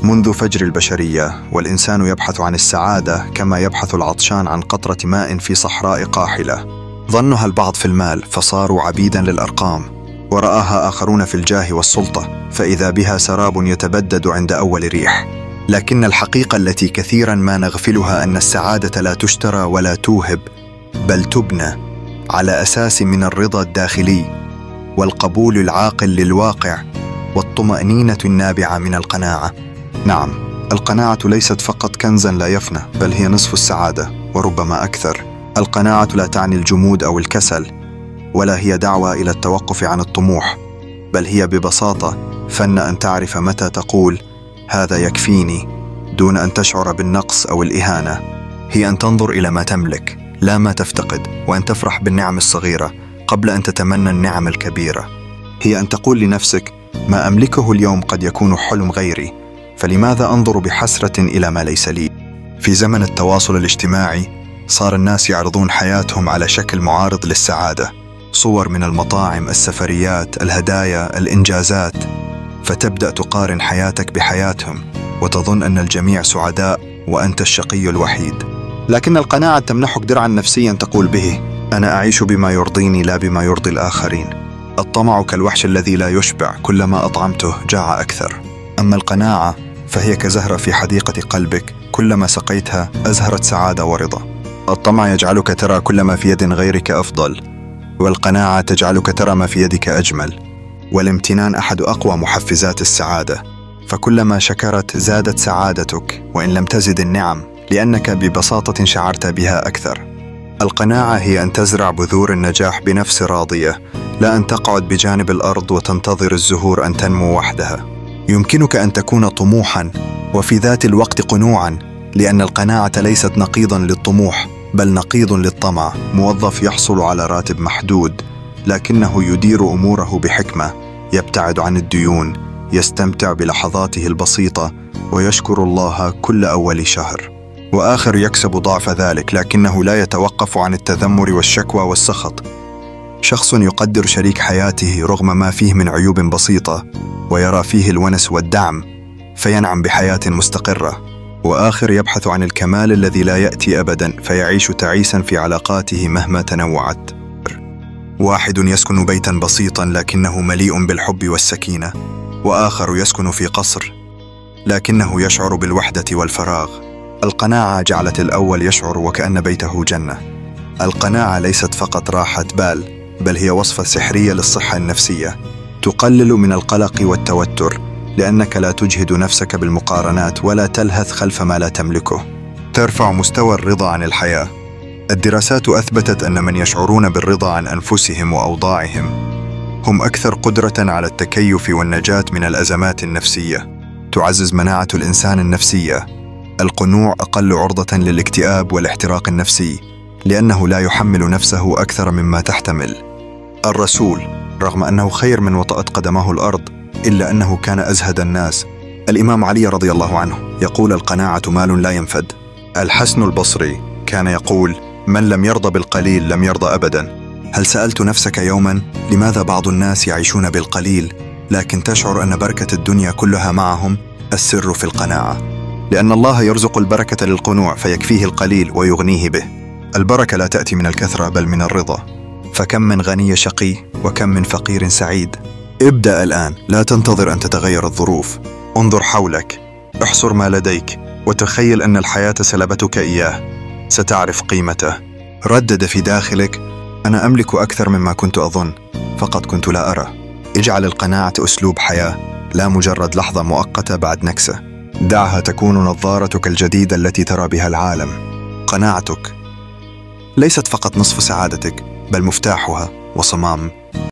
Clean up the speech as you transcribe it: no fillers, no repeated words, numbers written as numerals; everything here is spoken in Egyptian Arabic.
منذ فجر البشرية والإنسان يبحث عن السعادة كما يبحث العطشان عن قطرة ماء في صحراء قاحلة. ظنها البعض في المال فصاروا عبيدا للأرقام، ورآها آخرون في الجاه والسلطة فإذا بها سراب يتبدد عند أول ريح. لكن الحقيقة التي كثيرا ما نغفلها أن السعادة لا تشترى ولا توهب، بل تبنى على أساس من الرضا الداخلي والقبول العاقل للواقع والطمأنينة النابعة من القناعة. نعم، القناعة ليست فقط كنزا لا يفنى، بل هي نصف السعادة وربما أكثر. القناعة لا تعني الجمود أو الكسل، ولا هي دعوة إلى التوقف عن الطموح، بل هي ببساطة فن أن تعرف متى تقول هذا يكفيني دون أن تشعر بالنقص أو الإهانة. هي أن تنظر إلى ما تملك لا ما تفتقد، وأن تفرح بالنعم الصغيرة قبل أن تتمنى النعم الكبيرة. هي أن تقول لنفسك ما أملكه اليوم قد يكون حلم غيري، فلماذا أنظر بحسرة إلى ما ليس لي؟ في زمن التواصل الاجتماعي صار الناس يعرضون حياتهم على شكل معارض للسعادة، صور من المطاعم، السفريات، الهدايا، الإنجازات، فتبدأ تقارن حياتك بحياتهم وتظن أن الجميع سعداء وأنت الشقي الوحيد. لكن القناعة تمنحك درعا نفسيا تقول به أنا أعيش بما يرضيني لا بما يرضي الآخرين. الطمع كالوحش الذي لا يشبع، كلما أطعمته جاع أكثر. أما القناعة فهي كزهرة في حديقة قلبك، كلما سقيتها أزهرت سعادة ورضا. الطمع يجعلك ترى كل ما في يد غيرك أفضل، والقناعة تجعلك ترى ما في يدك أجمل. والامتنان أحد أقوى محفزات السعادة، فكلما شكرت زادت سعادتك وإن لم تزد النعم، لأنك ببساطة شعرت بها أكثر. القناعة هي أن تزرع بذور النجاح بنفس راضية، لا أن تقعد بجانب الأرض وتنتظر الزهور أن تنمو وحدها. يمكنك أن تكون طموحا وفي ذات الوقت قنوعا، لأن القناعة ليست نقيضا للطموح بل نقيض للطمع. موظف يحصل على راتب محدود لكنه يدير أموره بحكمة، يبتعد عن الديون، يستمتع بلحظاته البسيطة، ويشكر الله كل أول شهر. وآخر يكسب ضعف ذلك لكنه لا يتوقف عن التذمر والشكوى والسخط. شخص يقدر شريك حياته رغم ما فيه من عيوب بسيطة ويرى فيه الونس والدعم فينعم بحياة مستقرة. وآخر يبحث عن الكمال الذي لا يأتي أبدا فيعيش تعيسا في علاقاته مهما تنوعت. واحد يسكن بيتا بسيطا لكنه مليء بالحب والسكينة، وآخر يسكن في قصر لكنه يشعر بالوحدة والفراغ. القناعة جعلت الأول يشعر وكأن بيته جنة. القناعة ليست فقط راحة بال، بل هي وصفة سحرية للصحة النفسية، تقلل من القلق والتوتر لأنك لا تجهد نفسك بالمقارنات ولا تلهث خلف ما لا تملكه. ترفع مستوى الرضا عن الحياة. الدراسات أثبتت أن من يشعرون بالرضا عن أنفسهم وأوضاعهم هم أكثر قدرة على التكيف والنجاة من الأزمات النفسية. تعزز مناعة الإنسان النفسية. القنوع أقل عرضة للاكتئاب والاحتراق النفسي لأنه لا يحمل نفسه أكثر مما تحتمل. الرسول رغم أنه خير من وطأت قدمه الأرض إلا أنه كان أزهد الناس. الإمام علي رضي الله عنه يقول القناعة مال لا ينفد. الحسن البصري كان يقول من لم يرضى بالقليل لم يرضى أبدا. هل سألت نفسك يوما لماذا بعض الناس يعيشون بالقليل لكن تشعر أن بركة الدنيا كلها معهم؟ السر في القناعة، لأن الله يرزق البركة للقنوع فيكفيه القليل ويغنيه به. البركة لا تأتي من الكثرة بل من الرضا. فكم من غني شقي وكم من فقير سعيد. ابدأ الآن، لا تنتظر أن تتغير الظروف. انظر حولك، احصر ما لديك، وتخيل أن الحياة سلبتك إياه، ستعرف قيمته. ردد في داخلك أنا أملك أكثر مما كنت أظن، فقط كنت لا أرى. اجعل القناعة أسلوب حياة، لا مجرد لحظة مؤقتة بعد نكسة. دعها تكون نظارتك الجديدة التي ترى بها العالم. قناعتك ليست فقط نصف سعادتك، بل مفتاحها وصمام